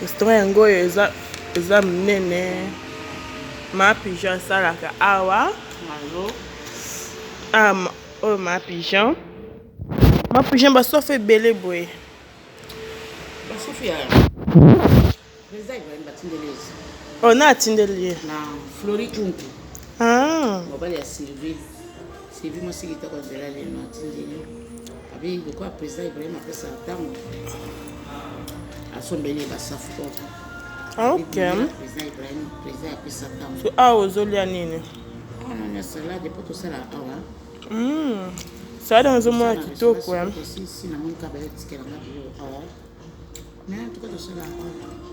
Restaurant yango oyo eza eza monene. Ma Pigeon asalaka awa. Ah, oyo Ma Pigeon. Ma Pigeon basofa ebele boye. Basofi ya président Ibrahim batindeli ezi. Oh, na atindeli ye. Na Flori Kunku. Ah. Mobali ya Sylvie. Sylvie mwasi kitoko nzela lelo atindeli. Abi lokola président Ibrahim apesa ntango asombeli ye basafu oyo. Ah, ok. Président Ibrahim, président apesa ntango. So awa ozolia nini? Awa nani salade mpo tosala awa. Salade nazomona kitoko. Si si namoni kaka bayotikela nga biloko awa. Mais en tout cas tosala awa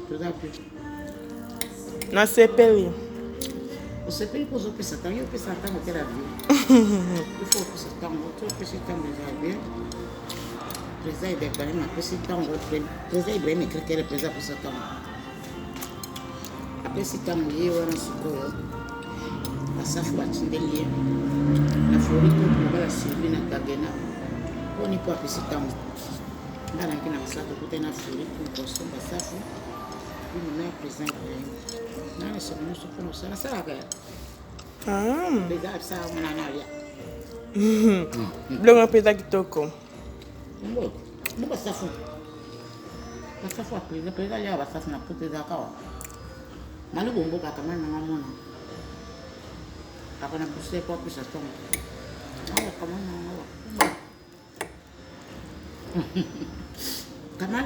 toza bien. Nasepeli. Osepeli mpo ozopesa ntango, yo opesa ntango te la vie. Il faut opesa ntango, to opesi ntango eza bien. Président Ibrahim apesi ntango, président Ibrahim ekrekele président apesa ntango. Apesi ntango ye wana sikoyo basafu batindeli ye na Flori Kuku mobala Sylvie na Gagena mponi mpo apesi ntango. Nga nayaki na mosala tokutani na Flori Kuku osomba safu bino na président Ibrahim na na esengo nyonso mpona osala nasalaka ya président abisaka mona na ya Biloko mpe eza kitoko. Ngo ngo basafu basafu ya président, président aliaka basafu na poto ezalaka wa maluku mboka akamani nanga mona kaka na poussière po apesa ntongo awa kamani nanga wa kamani.